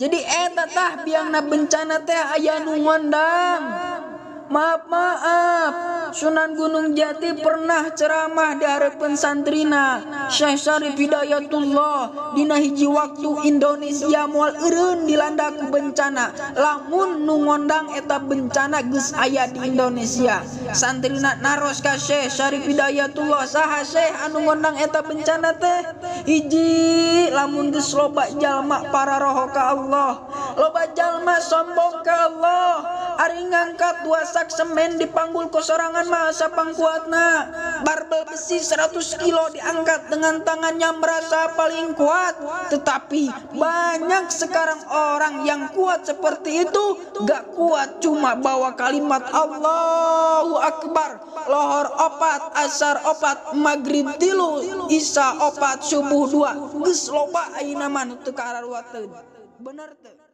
Jadi eta tah biangna bencana teh aya nu ngondang. Maaf maaf, Sunan Gunung Jati pernah ceramah di hareupeun santrina Syekh Syarif Hidayatullah, dina hiji waktu Indonesia moal eureun dilanda ku bencana lamun nu ngondang eta bencana geus aya di Indonesia. Santrina naros ka Syekh Syarif Hidayatullah, saha Syekh anu ngondang eta bencana teh? Hiji, lamun geus loba jalma para roho ka Allah, loba jalma sombong ka Allah, ari ngangkat dua sak semen dipanggul ku sorangan mah sapangkuatna, barbel besi 100 kilo diangkat dengan tangannya merasa paling kuat. Tetapi banyak sekarang orang yang kuat seperti itu gak kuat cuma bawa kalimat Allahu Akbar, lohor 4, asar 4, maghrib 3, isya 4, subuh 2. Geus loba ayeuna mah nu teu kararuateun. Bener teu?